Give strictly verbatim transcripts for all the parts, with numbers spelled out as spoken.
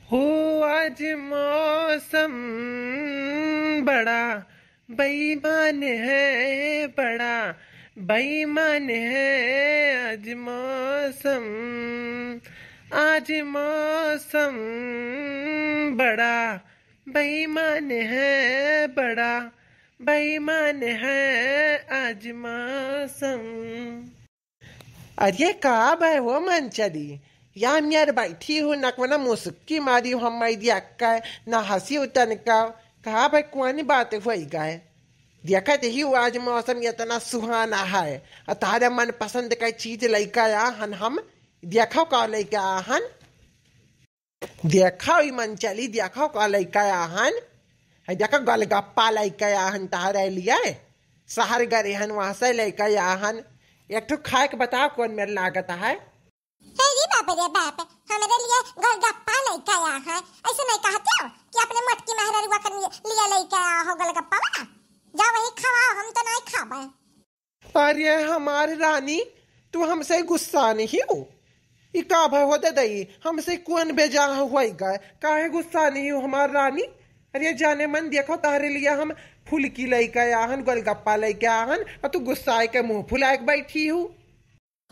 हो आज मौसम बड़ा बेईमान है, बड़ा बेईमान है आज मौसम, आज मौसम बड़ा बेईमान है, बड़ा बेईमान है आज मौसम। अरे का भय हो मनचली, या मेर बैठी हू, न कवनो मुसुक्की मारी हू, हम मैं दिया का, न हँसी उतन का, का भय कौन बात होई गए? देखत ही आज मौसम इतना सुहाना है, और तारे मनपसंद का चीज लइका आहन हम, देखो का लइका आहन। देखो ई मनचली, देखो का लइका आहन। है देखो गोलगप्पा लइका आहन तहरे लिए। शहर गए हन वहाँ से लइका आहन। एक ठो खाए के बताओ कौन मेर लागत है। हे रे बाप रे बाप, हमरे लिए गोलगप्पा लइका आहन। ऐसे नहीं कहते हो कि अपने मोटकी मेहररुआ के लिए, लिए लइका आहो गोलगप्पा वाला। जाओ वही खवाओ, हम तो नहीं खाबे। अरे हमार रानी, तू हमसे गुस्सा नहीं हो? ई का भय हो दे दई, हमसे कौन बेजा होई गए? काहे गुस्सा नहीं हो हमार रानी? अरे जाने मन देखो तहरे लिए हम फुलकी लइका आहन, गोलगप्पा लइका आहन, और तू गुस्साए के मुँह फुलाए के बैठी हू।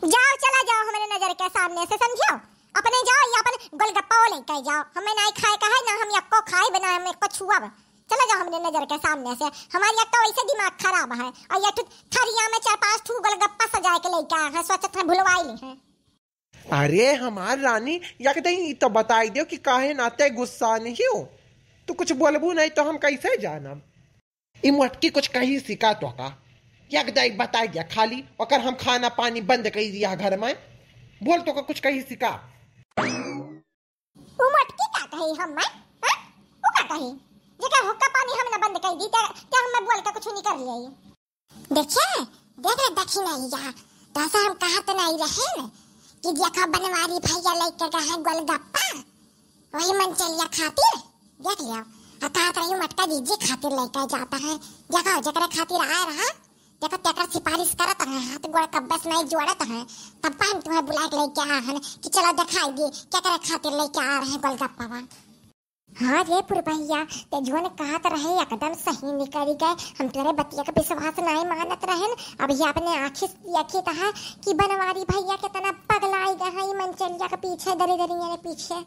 जाओ, चला जाओ हमरे नजर के सामने से, समझियो? अपने जाओ या अपन गोलगप्पा लइका जाओ, हमें ना खाए का है, ना हम यक्को खाए, ना हम यक्को छुअब। चला जाओ हमरे नजर के सामने से, हमारी एक तो वैसे दिमाग खराब है, और ये ठु-, थरिया में चार पाँच ठू गोलगप्पा सजाए के लइका है, सोचत है भुलवाई ली है। अरे हमार रानी, एक दई ई तो बताई दियो कि काहे नाते गुस्सा नहीं हो? तू कुछ बोलबू नहीं तो हम कैसे जानब? ई मोटकी कुछ कही सिका तो का? एक दई बताई दिया खाली, ओकर हम खाना पानी बंद कर दिया घर में। बोल तो का कुछ कही सिका? उ मोटकी का कही हम मैं? हाँ? उ का कही? जेकर हुक्का पानी हम ना बंद कर दी, ते, ते हम मैं बोल के कुछ नहीं कर लिया। देखे, देख रे दखिनैया, तोसे हम कहत नहीं रहेन कि देखो बनवारी भैया लइके गए हैं गोलगप्पा, वही मनचलिया खातिर, देख लियो। आ कहत रही मोटका जीजी खातिर लइके जाता है, देखो जेकरे खातिर आए रहा, देखो तेकर सिफारिश करत है, हाथ गोड़ कब्बे से नहीं जोड़त है, तब हम तुम्हें बुला के लइके आए हैं कि चलो दिखाई दी केकरे खातिर लइके आ रहे हैं गोलगप्पा। हाँ रे पुरबहिया, ते जोन कहत रहे एकदम सही निकल गए। हम तोरे बतिया का विश्वास नाई मानत रहेन। अब ये अपने आँखी से देखित है कि बनवारी भैया कितना पगलाई गए हैं ई मनचलिया के पीछे, दरी दरिया के पीछे।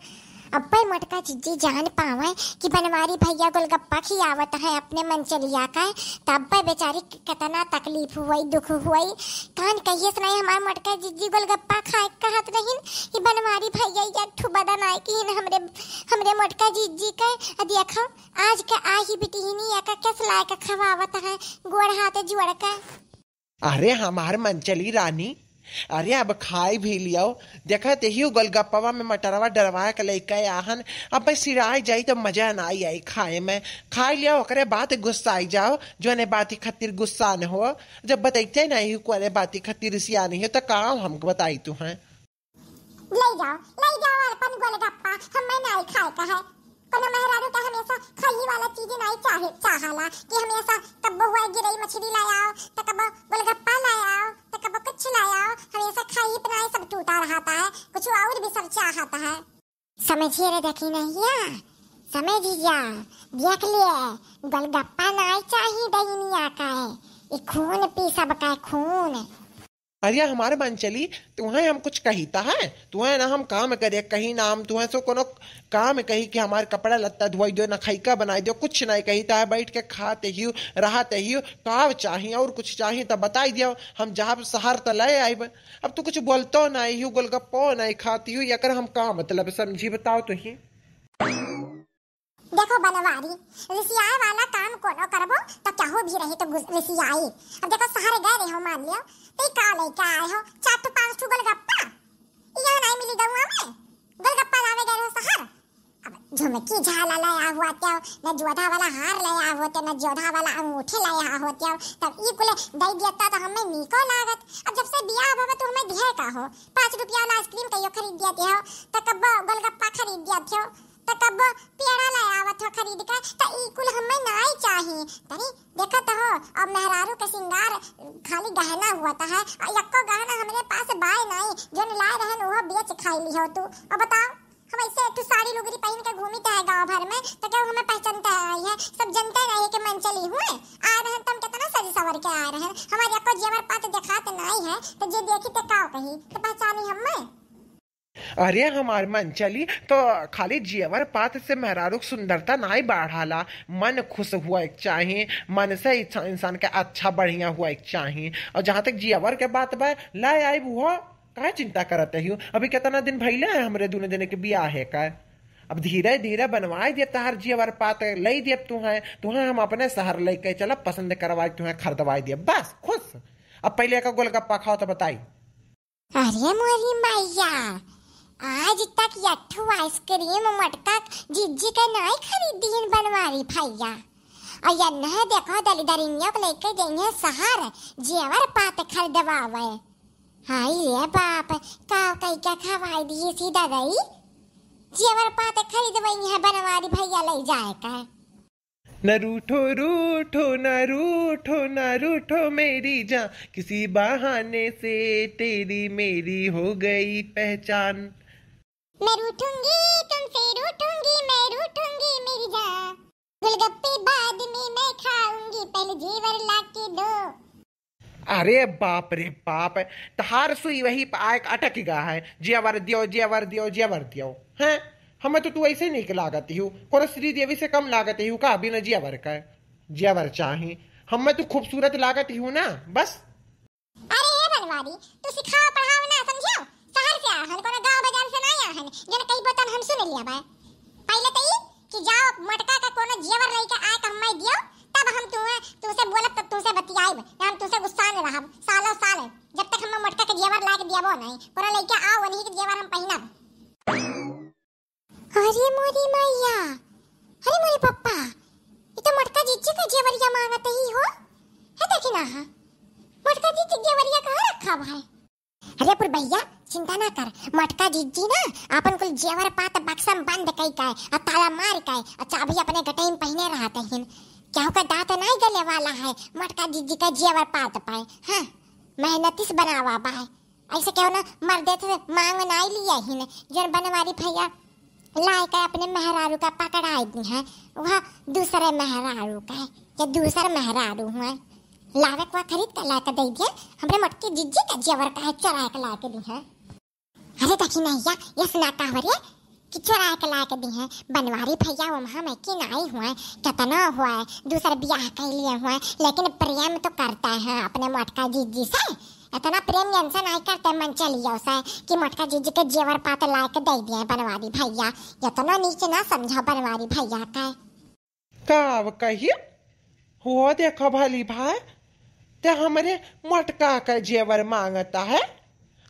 अब्बे मोटका जीजी जान पावे कि बनवारी भैया गोलगप्पा खियावत है अपने मनचलिया का, तब बेचारी कितना तकलीफ हुई, दुख हुई। कान कहिए सुनाई हमार मोटका जीजी गोलगप्पा खाए कहत रहिन कि बनवारी भैया एक ठू बदन आए कि हमरे, हमरे मोटका जीजी के। आ देखो, आज के आही बिटिहनी एका केस लाए के खवावत है, गोड़ हाथ जोड़ के। अरे हमार मनचली रानी, अरे अब खाई भी लियो। देखा तेही गोलगप्पवा में मटरवा डरवा के लइके आहन, अब सिराई जाई तो मजा ना आई खाए में। खाई लियो, ओकरे बाद गुस्साई जाओ, जोने बाती खातिर गुस्सा न हो। जब बतैते नहीं कोने बाती खातिर सिया नहीं हो तो का हम बताई तू हैं? ले जाओ, ले जाओ अपन गोलगप्पा, हमें नाई खाए का है। कोनो मेहरारू के हमेशा खाई वाला चीज नाई चाहे, चाहाला कि हमेशा कब्बो हुआ गिरई मछली लाए आओ, त कब्बो गोलगप्पा लाए आओ, त कब्बो कुछ लाए आओ, हमेशा खाई बनाए सब टूटा रहता है, कुछ और भी सब चाहता है। समझिए रे दखिनैया, समझ जा, देख लिए, गोलगप्पा नाई चाही डैनिया का है, ई खून पी सबका है, खून। अरे हमार मनचली, तुहें हम कुछ कहित है? तुहें ना हम काम करे कही, ना हम तुहें से कोनो काम कही कि हमार कपड़ा लत्ता धोई दो, ना खैका बनाई दो, कुछ नहीं कहित है। बैठ के खात हियो, रहत हियो, का चाही और कुछ चाही तो बताई दियो, हम जाब शहर तो ले आइब। अब तू कुछ बोलतो नहीं हियो, गोलगप्पो नहीं खात हियो, एकर हम का मतलब समझी बताओ तुही? देखो बनवारी, रिसियाए वाला काम कोनो करबो त केहू भी रही तो गुस-, रिसियाई। अब देखो शहर गए रहे हो मान लियो, तो ई का लेके आए हो, चार ठो पाँच ठो गोलगप्पा, यहाँ नहीं मिली गौआ में, गोलगप्पा लावे गए रहो शहर। अब झुमकी झाला ले आ हुआ त्यो, न जोधा वाला हार ले आ होते, न जोधा वाला अंगूठी ले आ होते, तब ई कुले दई दिया तो हमें नीको लागत। अब जब से बियाह भवा तो हमें दिए का हो, पाँच रुपया वाला आइसक्रीम कहियो खरीद दिया हो, तो कब्बो गोलगप्पा खरीद दिया हो, त कब्बो पेड़ा ले आवत हो खरीद के, त ई कुल हमें नाई चाही। तनी देखत हो, अब मेहरारू के सिंगार खाली गहना हुआ त है, आ यक्को गहना हमरे पास बाय नाई, जोन लाए रहन उहो बेच खाई ली हो तू। अब बताओ, हम ऐसे एक ठो साड़ी लुगरी पहिन के घूम तो केहू हमें पहचानता है, सब जनते नहीं है कि मंचली हुए। आए रहन तो हम कितना सज सवर के आए रहन, हमारे को जेवर पात देखात नहीं है, तो जे देखी तो का कही, तो पहचानी हमें। अरे हमार मंचली, तो खाली जेवर पात से मेहरारू के सुंदरता नाई बढ़ाला, मन खुश हुआ एक चाही, मन से इंसा-, इंसान के अच्छा बढ़िया हुआ एक चाही। और जहाँ तक जेवर के बात बा, ला आइब हुआ, काहे चिंता करत हियो? अभी कितना दिन भइले है हमरे दुनो जने के बियाह है का? अब धीरे धीरे बनवाई देब तहार जेवर पात, लई देब तुहें, तुहें हम अपने शहर लेके चलब, पसंद करवाई तुहें खरीदवाई देब, बस खुश। अब पहले एक गोलगप्पा खाओ तो बताई। अरे मोरी मैया, आज तक यट्ठू आइसक्रीम मटका जिज्जी के नाई खरीदीन बनवारी भैया। और यन्ना देखो दलिदरिनिया के लेके जइहे शहर जेवर पात खरीदवावे। हाय रे बाप, का कई क्या खवाई दी सी ददई? जेवर पात खरीदवई है बनवारी भैया ले जाए का। न रूठो, रूठो, न रूठो, न रूठो मेरी जान, किसी बहाने से तेरी मेरी हो गई पहचान। मैं रूठूंगी, तुमसे रूठूंगी, मैं रूठूंगी मेरी जान। गोलगप्पे बाद में मैं खाऊंगी, पहले जेवर लाके दो। अरे बाप रे बाप, तहार सुई वही पे आए के अटक गया है, जेवर दियो, जेवर दियो, जेवर दियो। हैं? हमें तो तू ऐसे नहीं के लागत ही हूँ, कोनो श्रीदेवी से कम लागत ही हूँ का बिना जेवर का? जेवर चाही, हमें तू खूबसूरत लागत ही हूँ ना, बस। अरे हे बनवारी, तू सिखाओ पढ़ाओ ना समझियो, शहर से आहन, कोनो गांव बाजार से नहीं आहन, जन कई बतन हम सुन लिया बा। पहले तो ई कि जाओ मटका का कोनो जेवर लेके आए तो हमें दियो, तब हम तुहे, तुसे बोलब, तब तुसे बतियाइब, ना हम तुसे गुस्सा में रहब, सालों साल, जब तक हम मटका के जेवर लाके दियाबो नहीं, कोनो लेके आओ, वही के जेवर हम पहिनब। अरे मोरी मैया, अरे मोरे पप्पा, ये तो मटका जिज्जी का जेवरिया मांगत ही हो, है देखी ना, हाँ, मटका जिज्जी जेवरिया कहाँ रखा हुआ है? अरे पुरबैया, चिंता ना कर, मटका जिज्जी ना आपन कुल जेवर पात बक्सा में बंद कई के, आ ताला मार के, आ चाबी अपने गटई में पहिने रहत हिन। केहू का दांत नाई गले वाला है मटका जिज्जी का जेवर पात पाए। हाँ, मेहनती से बनावा बा है। ऐसे केहू ना मर्दे से मांग नाई लिया हिन, जौन बनवारी भैया लाए के अपने मेहरारू का पकड़ाई दी है, वह दूसरे मेहरारू का है, या दूसर मेहरारू हुआ। लावे के वह खरीद के लाके दे दिए, हमरे मोटकी जिज्जी का जेवर काहे चोराए के लाके दी है। अरे देखी नैया, यस ना कह रे कि चोराए के लाके दी है। बनवारी भैया वहाँ में की नाई हुआ, कितना हुआ, दूसर बियाह कर लिए हुआ, लेकिन प्रेम तो करता है अपने मोटका जिज्जी से। इतना प्रेम यन से नाई करते मन चलियो से कि मोटका जिज्जी के जेवर पात लाके दे दिए बनवारी भैया। इतना नीच ना समझा बनवारी भैया का। का अब कही? हुआ देखो भली भाई, ते हमरे मोटका का जेवर मांगता है,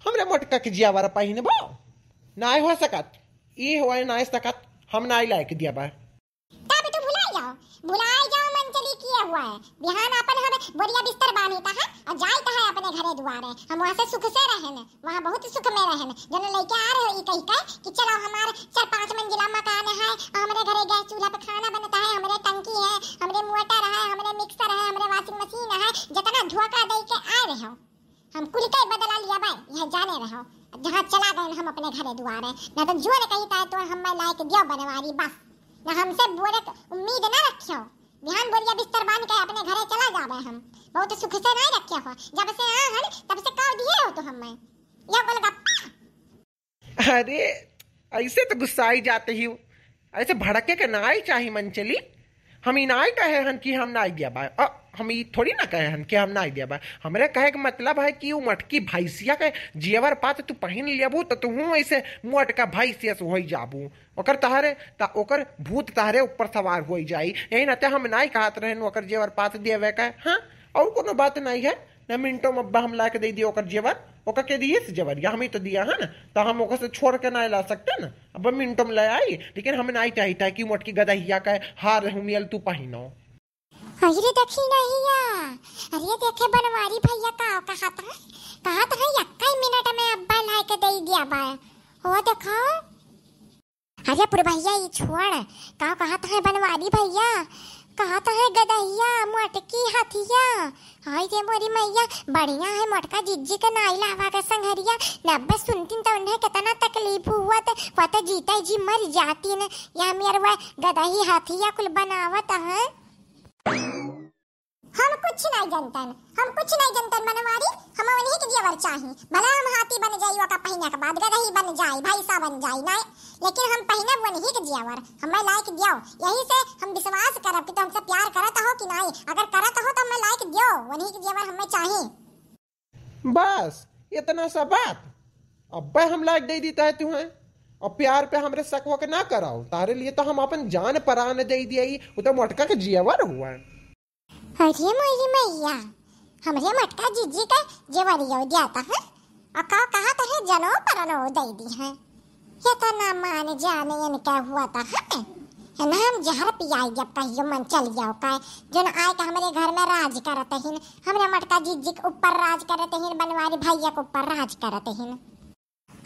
हमरे मोटका के जेवर पहिनबो? नाय हो सकत, ई होए नाय सकत, हम नाय लायक दिया बा। तब तू भुलाई जाओ, भुलाई जाओ मन चली किए हुआ है। बिहान अपन हम बोरिया बिस्तर बांधी ता है और जाई ता है अपने घरे दुआरे। हम वहाँ से सुख से रहेन। वहाँ बहुत सुख में रहन। जन लइके आ रहे हो, ई कही के कि चलो हमार चार पाँच मंजिला मकान है, हमरे घरे गैस चूल्हा पे खाना बनता है, हमरे टंकी है, हमरे मोटर है, हमरे मिक्सर है, हमरे वॉशिंग मशीन है, जितना धोखा दे के आ रहे हो, हम कुल के बदला लिया बा, यह जाने रहो। जहाँ चला गए हम अपने घरे दुआरे, ना तो जो ने कही ता तो हम मैं लायक दियो बनवारी बस, ना हमसे बोले के उम्मीद ना रखियो। बिहान बोरिया बिस्तर बांध के अपने घरे चला जाबे हम, बहुत सुख से नहीं रखे हो, जब से आ हन तब से कह दिए हो तो हम मैं। या गोलगप्पा। अरे, ऐसे तो गुस्साई जाते ही हो, ऐसे भड़के के नाई चाही मन चली। हम ई नाई कहे हन कि हम नाई दिया बा, अ, हम ई थोड़ी ना कहे हन कि हम नाई दिया बा। हमरे कहे के मतलब है कि उ मटकी भैंसिया के जेवर पात तू पहिन लेबू तो तू ऐसे मोटका भैंसिया से होई जाबू। ओकर तहरे, त ओकर भूत तहरे ऊपर सवार होई जाई। यही नाते हम नाई कहत रहन ओकर जेवर पात देवे का, हाँ? और कोनो बात नहीं है, ना मिनटो में अब्बा हम ला के दे दिए ओकर जेवर, ओकर के दिए से जेवर, या हम ही तो दिया है ना, तो हम ओकर से छोड़ के ना ला सकते ना। अब मिनटो में ले आई, लेकिन हम नाई चाहिए था कि मोटकी गदहिया का हार हुमियल तू पहिनो। अरे देखी नहीं या, अरे देखे बनवारी भैया का कहत है, कहत है यक्का मिनट में अब्बा ला के दे दिया बा। हो देखो। अरे पुरबैया, ई छोड़, का कहत है बनवारी भैया? कहत है गदहिया, मोटकी हथिया। हाय रे मोरी मैया, बढ़िया है मोटका जिज्जी के नाई लावा के संघरिया। न अब्बे सुनतीन त उन्हें केतना तकलीफ हुवत, वा त जीते जी मर जातीन। या मेर वह गदही हथिया कुल बनावत है। हम कुछ नहीं जनतन, हम कुछ नहीं जनतन बनवारी, हम उन्हीं के जेवर चाही। भले हम हाथी बन जाई, ओका पहिने के बाद गदही बन जाई, भैंसा बन जाई, नहीं, लेकिन हम पहिने उन्हीं के जेवर, हमें लाइक दियो। यही से हम विश्वास करब कि तुम हमसे प्यार करत हो कि नहीं। अगर करत हो तो हमें लाइक दियो, उन्हीं के जेवर हमें चाही। बस इतना सा बात, अब्बे हम लाइक दे देता है तुम्हें। और प्यार पे हमरे शक वक ना कराओ, तारे लिए तो हम अपन जान परान दे दिया, वो तो मोटका के जेवर हुआ है। अरे मोरी मैया, हमरे मोटका जीजी के जेवरियो दिया था, हैं? और का कहा तो है जनो परनो दे दी है। ये तो ना मान जाने इनका हुआ था, हैं? है ना, हम जहर पियाई जब कहियो मन चल जाओ का, जन आए के हमरे घर में राज करत हिन, हमरे मोटका जीजी के ऊपर राज करत हिन, बनवारी भैया के ऊपर राज करत हिन।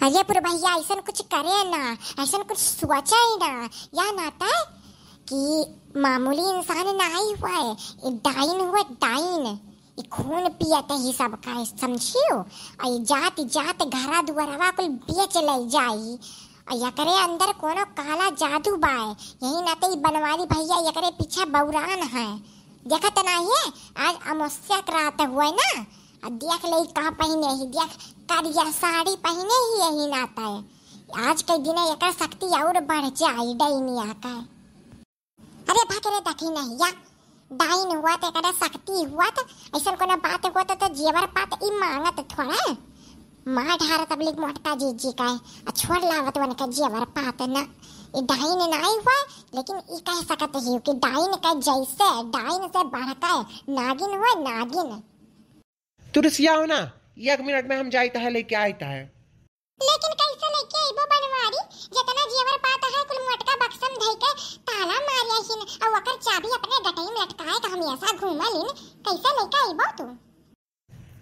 अरे पुरबहिया, ऐसन कुछ करे ना, ऐसन कुछ सोचे ही ना। या नाता कि मामूली इंसान ना आई हुआ है, ये डाइन हुआ, डाइन। ये खून पियत ही सबका, समझियो? और ये जात जात घरा दुआरवा कुल बेच ले जाई। और एकरे अंदर कोनो काला जादू बाय, यही नाते ये बनवारी भैया एकरे पीछे बौरान है। देखत ना है, आज अमावस्या के रात हुआ है ना, आ देख ले का पहिने ही, देख करिया साड़ी पहिने ही यही नाता है। आज के दिन एकर शक्ति और बढ़ जाई डैनिया का। अरे भक रे दखिनहिया, डाइन हुआ त एकरा शक्ति हुआ त ऐसन कोनो बात हुआ त, त जेवर पात ई मांगत थोड़ा। मार ढार तबलीग मोटका जीजी का है, आ छोड़ लावत वन का जेवर पात ना। ई डाइन नाई हुआ, लेकिन ई कह सकत ही कि डाइन का जैसे डाइन से बढ़ के नागिन हुआ, नागिन। तू रिसियाओ ना, एक मिनट में हम जाइत है, लेके आइत है। लेकिन कैसे लेके अइबो बनवारी? जितना जेवर पात है कुल मोटका बक्सम धई के ताला मारिया हिन, और ओकर चाबी अपने गटई में लटकाए के हमेशा घूमलिन। कैसे लेके अइबो तू?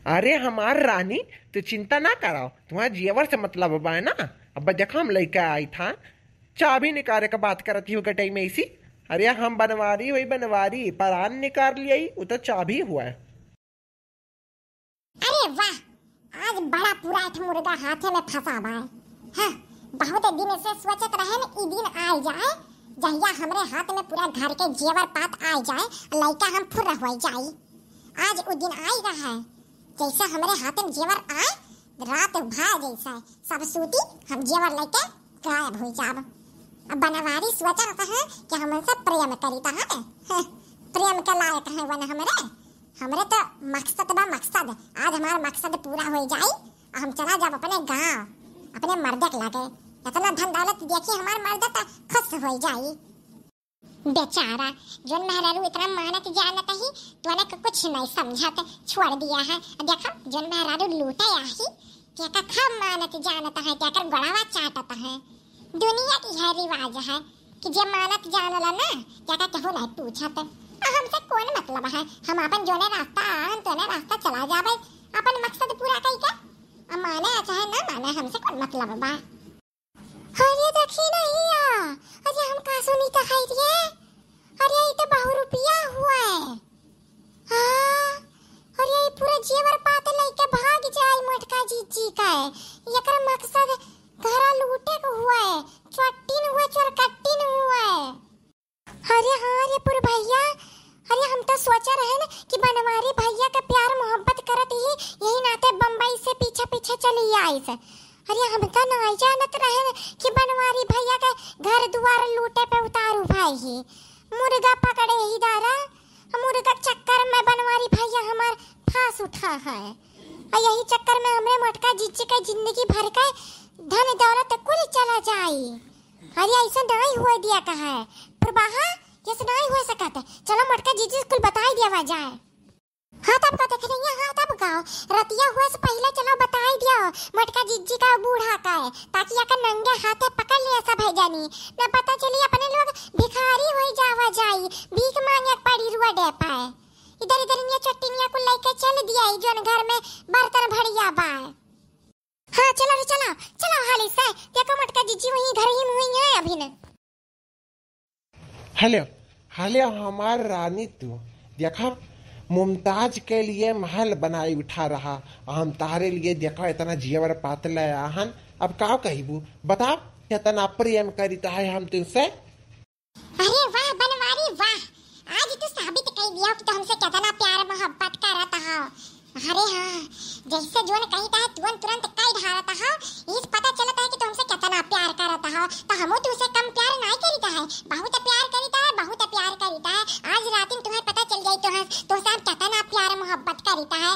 अरे हमार रानी, तू चिंता ना कराओ, तुम्हारा जेवर से मतलब बा ना। अब देखो हम लेके आई था, चाबी निकाले के बात करत ही गटई में इसी। अरे हम बनवारी, वही बनवारी, परान निकाल लिया, वो तो चाबी हुआ है। अरे वाह, आज बड़ा पूरा एक मुर्गा हाथे में फंसा बा। हाँ, बहुत दिन से सोचत रहे न, ई दिन आ जाए, जहिया हमरे हाथ में पूरा घर के जेवर पात आ जाए, लइका हम फुर्र हो जाई। आज उ दिन आएगा है, जैसे हमरे हाथ में जेवर आए, रात भा जैसा सब सूती, हम जेवर लेके गायब हो जाब। अब बनवारी सोचत है कि हम उनसे प्रेम करीत है। हैं, प्रेम के लायक है वन हमरे, हमरे तो मकसद बा मकसद। आज हमार मकसद पूरा हो जाई, हम चला जाब अपने गांव, अपने मर्दे के लगे। इतना धन दौलत देखी हमार मर्दे तो खुश हो जाई। बेचारा, जोन मेहरारू इतना मानत जानत ही, तोने के कुछ नहीं समझत, छोड़ दिया है। अब देखो, जोन मेहरारू लूटे आही, तेका खब मानत जानत है, तेकर गोड़वा चाटत है। दुनिया की है रिवाज है कि जे मानत जानला ना, तेका केहू नहीं पूछत। आ हमसे कौन मतलब है, हम अपन जोने रास्ता आन, तोने रास्ता चला जाबे, अपन मकसद पूरा कई के। आ माने चाहे ना माने, हमसे कौन मतलब बा। अरे देखी नहीं आ, अरे हम का सुनी त है रे? अरे ई तो बहुरुपिया हुआ है। हाँ, अरे ई पूरा जेवर पात लेके भाग जाए मोटका जीजी का है। एकर मकसद घरा लूटे के हुआ है, चट्टिन हुआ, चोरकट्टिन हुआ है। अरे हाँ रे पुरभैया, अरे हम तो सोचा रहे न कि बनवारी भैया का प्यार मोहब्बत करत ही, यही नाते बम्बई से पीछे पीछे चली आइस। अरे हम तो नहीं जानत रहे कि बनवारी भैया के घर दुआर लूटे पे उतारू भाई ही। मुर्गा पकड़े ही दादा, मुर्गा चक्कर में बनवारी भैया हमार फांस उठा है। और यही चक्कर में हमरे मोटका जीजी के जिंदगी भर के धन दौलत कुल चला जाई। अरे ऐसा नहीं हुए दिया कहा है, पर बाहा, ये से नहीं हुए सकत। चलो मोटका जीजी से कुल बताई दिया जाए। हाँ तब का देख रही है, हाँ तब का, रतिया हुए से पहले चलो बताई दिया मोटका जीजी का बूढ़ा का है, ताकि एकर नंगे हाथे पकड़ लिया सब है जानी, न पता चली अपने लोग भिखारी हो जावा जाई, भीख मांगे पड़ी रोडे पाए। इधर इधर निया चट्टिनिया को लेके चल दिया, ई जोन घर में बर्तन भड़िया बाए। हाँ, चलो रे, चलो, चलो हाली से। देखो मोटका जीजी वहीं घर ही में हुई है अभी ने। हेलो, खाली हमार रानी तू, देखा, मुमताज के लिए महल बनाई उठा रहा, हम तारे लिए, देखा, इतना जेवर पात ले आहन। अब का कहिबू, बताओ, कितना प्रेम करीत है हम तुमसे। अरे वाह बनवारी वाह, आज तू साबित कर दिया कि तू हमसे कितना प्यार मोहब्बत करत हो। अरे हाँ, जैसे जोन कही था तुरंत तुरंत कई ढारत हो, इस पता चलता है कि तू हमसे कितना प्यार करत हो। तो हमो तुमसे कम प्यार नहीं करीता है, बहुत प्यार करीता है, बहुत प्यार करीता है। आज रात में तुम्हें पता चल जाई तो तुमसे हम कितना प्यार मोहब्बत करीता है।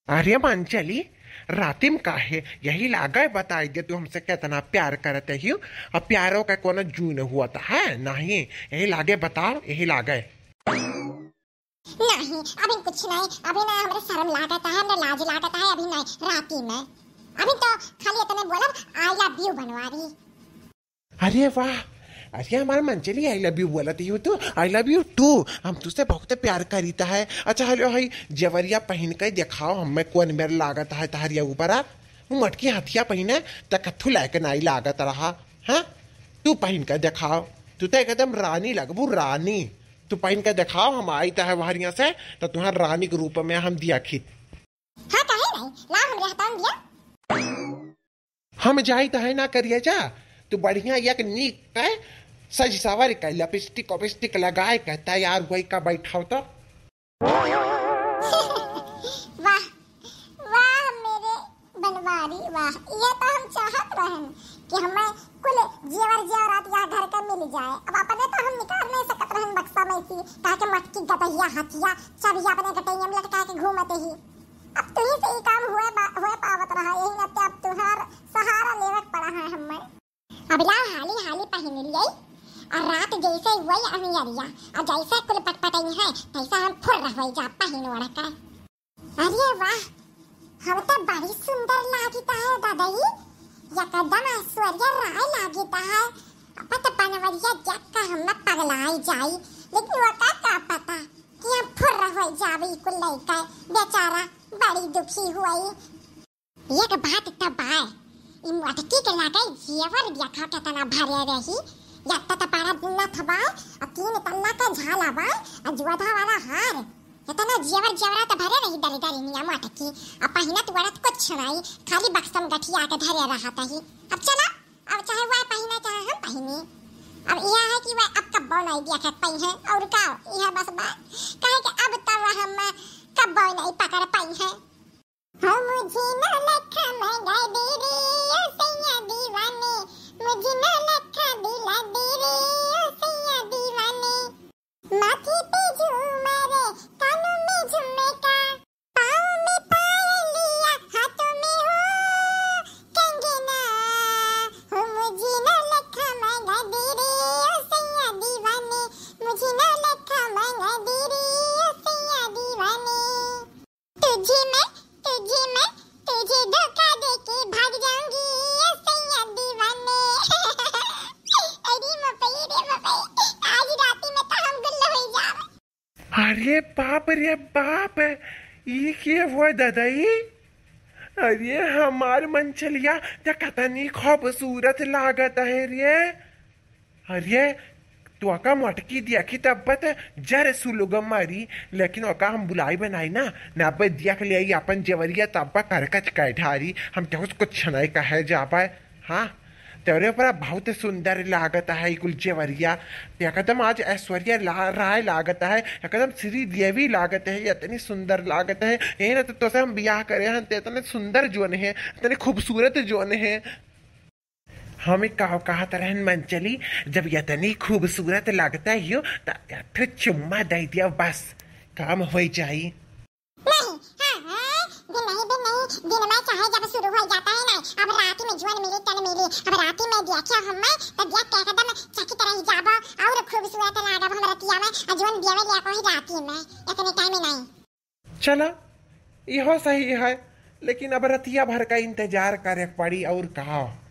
अरे मंचली, रातिम काहे यही लागे बताई दे, तू हमसे कितना प्यार करते ही। अब प्यारों का कोनो जून हुआ तो है नहीं, यही लागे बताओ, यही लागे। नहीं, अभी कुछ नहीं, अभी ना हमरे शर्म लागत है, हमरे लाज लागत है, अभी नहीं, रातिम। अभी तो खाली इतने बोलब, "I love you" बनवारी। अरे वाह, अरे हमार मंचली I love you बोलत ही हो तू, I love you too। हम तुझसे बहुत प्यार करीता है। अच्छा हेलो, हई जेवरिया पहिन के देखाओ, हमें कौन मेर लागत है तहरिया ऊपर आ। वो मटकी हथिया पहिने त कथू लायक नाई लागत रहा। हाँ, तू पहिन के देखाओ, तू तो एकदम रानी लगबू, रानी। तू पहिन के देखाओ, हम आई तहे वहरिया से, तो तुहार रानी के रूप में हम दिया खीत। हाँ, काहे नहीं? ला, हमरे हाथन दिया। हम जाई तहे ना करिया जा, तू बढ़िया एक नीक के सज सवर के लिपस्टिक ओपस्टिक लगाए के तैयार होई का बैठाओ तो। वाह, वाह मेरे बनवारी, वाह। ये तो हम चाहत रहन कि हमें कुल जेवर जेवरात या घर का मिल जाए। अब अपने तो हम निकाल नहीं सकत रहन बक्सा में से, काहे के मटकी गदहिया हथिया चाबी अपने गटैया में लटका के घूमत ही। अब तुही से ही काम हुए बा-, हुए पावत रहा, यही नाते अब तुहार सहारा लेवे के पड़ा है हमें। अब लाओ हाली हाली पहिन लियाई, और रात जैसे हुई अनियरिया, और जैसे कुल पटपटई है, तैसा हम फुर्र होई जा पहिन ओढ़ के। अरे वाह, हम तो बड़ी सुंदर लागिता है दादाई, एकदम ऐश्वर्या राय लागिता है। अब तो बनवरिया देख के हम पगलाई जाई, लेकिन वो का, का पता कि हम फुर्र होई जावे कुल लइका, बेचारा बड़ी दुखी हुई। एक बात त बाय, ई मोटकी के लागे जेवर देखा केतना भरे रही। एक त बड़ा नथ बाय, आ तीन तल्ला के झाला बाय, आ जोधा वाला हार। एतना जेवर जेवरा त भरे रही दरिदरिनिया मोटकी। आ पहिनत ओढ़त कुछ नाई, खाली बक्सम गठिया के धरे रहत ही। अब चला, अब चाहे वह पहिने चाहे हम पहिने। अब यह है कि वह अब कब्बो नाई देखे पाई है, और का, यह बस बात। कहे कि अब तब हम कब्बो नाई पकड़ पाई है। हो मुझे ना लखा मंगा दे रे, ओ सैया दीवाने, मुझे ना लखा दिला दे रे, ओ सैया दीवाने। माथे पे झूमर, कानों में झुमका, पाँव में पायलिया, हाथों में हो कंगना। हो मुझे ना लखा मंगा दे रे, ओ सैया दीवाने, मुझे ना लखा मंगा दे रे, ओ सैया दीवाने। तुझे मैं, तुझे मैं, तुझे धोखा दे के भाग जाऊंगी, ए सैया दीवाने। अरे मपई रे मपई, आज राती में तो हम गुल्ल हो जावे। अरे बाप रे बाप, ई के हुआ दादाई? अरे हमार मंचलिया, त कतनी खूबसूरत लागत है रे। अरे, तोका मोटकी देखी तब त जर सुलुग मारी, लेकिन ओका हम बुलाई बनाई ना, ना अब देख ले आई अपन जेवरिया तब करकच कै ढारी, हम केहू से कुछ नहीं कहे जाबे। हाँ, तोरे ऊपर बहुत सुंदर लागत है कुल जेवरिया, एकदम आज ऐश्वर्या ला-, राय लागत है, एकदम श्री देवी लागत है, इतनी सुंदर लागत है। यही ना तो तोसे हम बियाह करे हैं, ते इतने सुंदर जोन है, इतने खूबसूरत जोन है। हम का कहत रहन मंचली, जब इतनी खूबसूरत लगता ही हो, त एक ठो चुम्मा दे दिया, बस काम हो जाई। नहीं, हाँ, हाँ, दिन नहीं, दिन नहीं, दिन में चाहे जब शुरू हो जाता है ना, अब रात में जुआन मिली, तन मिली, अब रात में देखा हम, तो देख के एकदम चकित रह जाबो, और खूबसूरत लागब हम रतिया में, और जुआन देवे लिया कोई रात में, इतने टाइम में नहीं। चला, इहो सही है, लेकिन अब रतिया भर का इंतजार करे के पड़ी, और का।